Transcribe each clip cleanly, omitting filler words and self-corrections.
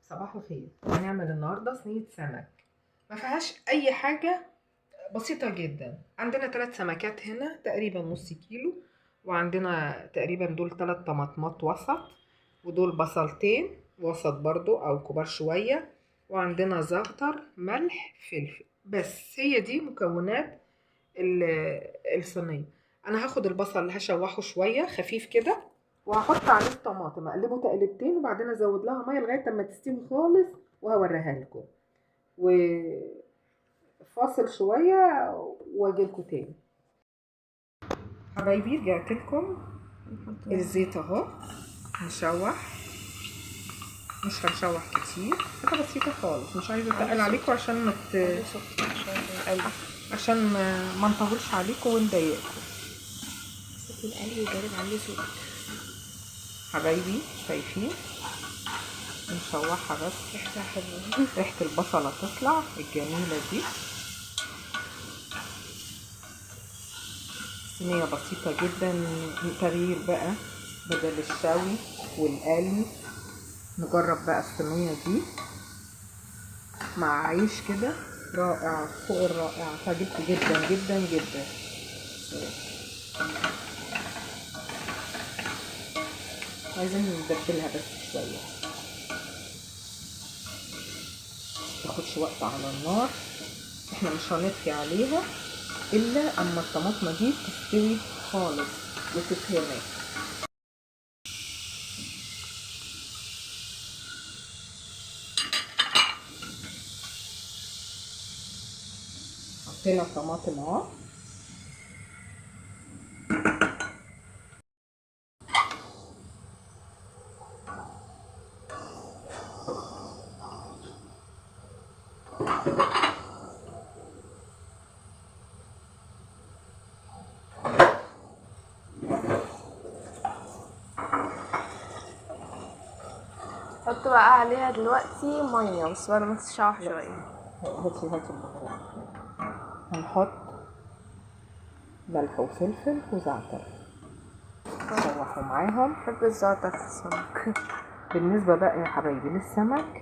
صباح الخير. هنعمل النهارده صينية سمك ما فيهاش اي حاجه، بسيطة جدا. عندنا 3 سمكات هنا تقريبا نص كيلو، وعندنا تقريبا دول 3 طماطمات وسط، ودول بصلتين وسط برضو او كبار شوية، وعندنا زعتر، ملح، فلفل. بس هي دي مكونات الصينية. انا هاخد البصل هشوحه شوية خفيف كده، وهحط عليه الطماطم، اقلبه تقلبتين، وبعدين ازود لها مية لغاية اما تستوي خالص وهوريها لكم. وفاصل شوية واجي لكم تاني. حبايبي رجعت لكم. الزيت اهو نشوح، مش هنشوح كتير، حاجة بسيطة خالص، مش عايزه اتقل عليكم عشان عشان ما نطولش عليكم ونضايقكم. صوت القلي جارب عليه صوت. حبايبي شايفين نشوحها بس، ريحتها حلوة، ريحه البصله تطلع الجميلة دي. صينية بسيطة جدا، تغيير بقى بدل الشوي والقلي، نجرب بقى الصينية دي مع عيش كده رائع فوق الرائع، تعجبكم جدا جدا جدا. عايزين ندبلها بس شوية، متاخدش وقت على النار، احنا مش هنطفي عليها الا اما الطماطمه دي تستوي خالص وتتهمك. حطينا الطماطم اهو، حط بقى عليها دلوقتي مية بس بعد ما تتشوح شوية. هاتي هاتي البهارات. هنحط ملح وفلفل وزعتر، نشوحوا معاهم. بحب الزعتر في السمك. بالنسبة بقى يا حبايبي للسمك،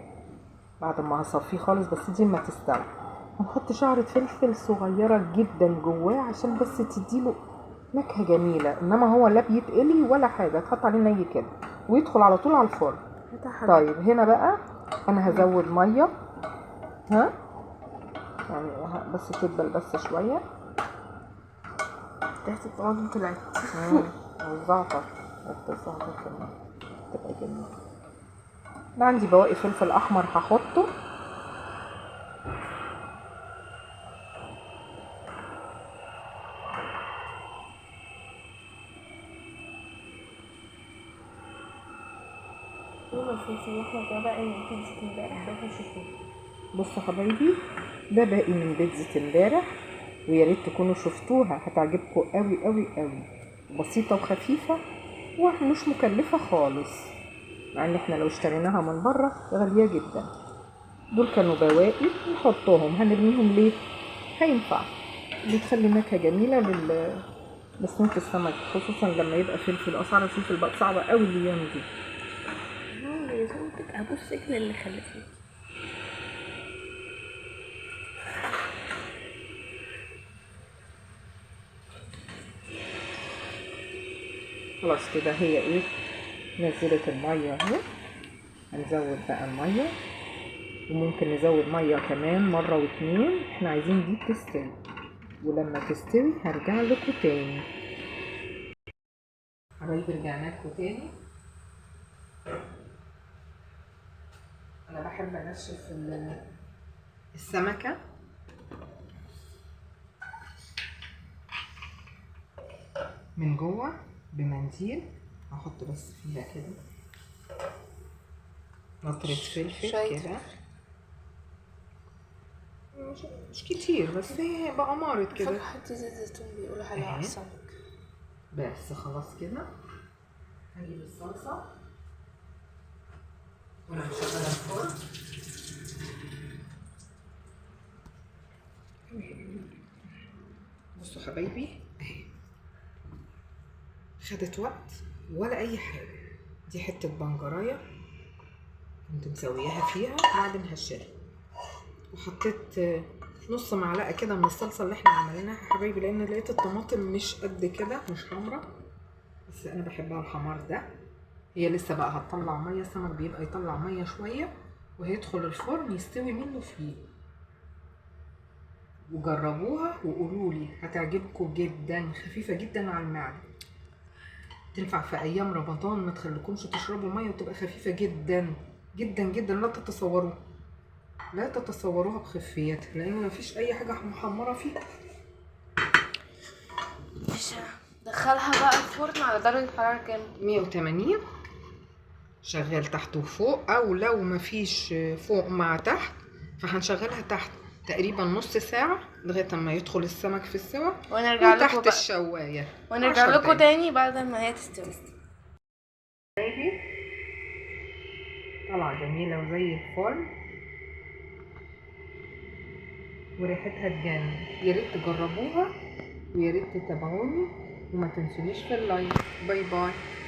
بعد ما هصفيه خالص بس دي ما تستوي، هنحط شعره فلفل صغيرة جدا جواه عشان بس تديله نكهة جميلة، انما هو لا بيتقلي ولا حاجة، تحط عليه ني كده ويدخل على طول على الفرن. طيب هنا بقى انا هزود مية، ها يعني بس تدبل بس شوية. ريحه الطماطم طلعت. والزعتر، ريحه الزعتر كمان تبقى جميلة. انا عندي بواقي فلفل احمر هحطه. بصوا حبايبي، ده باقي من بيتزا امبارح، ويا ريت تكونوا شفتوها، هتعجبكم قوي قوي قوي. بسيطة وخفيفة ومش مكلفة خالص، مع ان احنا لو اشتريناها من بره غالية جدا. دول كانوا بواقي نحطهم، هنرميهم ليه؟ هينفع، بتخلي نكهة جميلة لصينيه السمك، خصوصا لما يبقى فلفل. اسعار الفلفل بقت صعبة قوي الايام دي. يا صوتك ابوس رجل اللي خلفني. خلاص كده هي ايه، نزلت المية اهي. هنزود بقى المية، وممكن نزود مية كمان مرة واتنين، احنا عايزين دي تستوي، ولما تستوي هرجع لكم تاني. حبايبي رجعنا لكم تاني. انا بحب انشف السمكة من جوه بمنديل، هحط بس فيها كده نطرة فلفل كده، مش كتير بس هي بأمارة كده. حط زيت زيتون بيقولوا عليها على السمك. بس خلاص كده هنجيب الصلصة وانا مشغلة الفرن. بصوا حبايبي اهي، خدت وقت ولا اي حاجة. دي حتة بنجرايه كنت مسوياها فيها، وبعدين هشيلها. وحطيت نص معلقه كده من الصلصه اللي احنا عملناها يا حبايبي، لان لقيت الطماطم مش قد كده، مش حمرا، بس انا بحبها الحمار ده. هي لسه بقى هتطلع مية، السمك بيبقى يطلع مية شوية، وهيدخل الفرن يستوي منه فيه. وجربوها وقولوا لي، هتعجبكم جدا، خفيفة جدا على المعدة، تنفع في ايام رمضان، ما تخليكمش تشربوا مية، وتبقى خفيفة جدا جدا جدا، لا تتصوروها، لا تتصوروها بخفيتها، لان مفيش اي حاجة محمرة فيها. ماشي، دخلها بقى الفرن على درجة حرارة كام؟ 180، شغال تحت وفوق، او لو مفيش فوق مع تحت فهنشغلها تحت تقريبا نص ساعة لغاية ما يدخل السمك في السوا، ونرجع لكم وتحت بقى الشواية، ونرجع 10 لكم دقايق. تاني بعد ما هي تستوي. طالعة جميلة وزي الفل، وريحتها تجنن. يا ريت تجربوها، ويا ريت تتابعوني، وما تنسونيش في ال like. bye bye.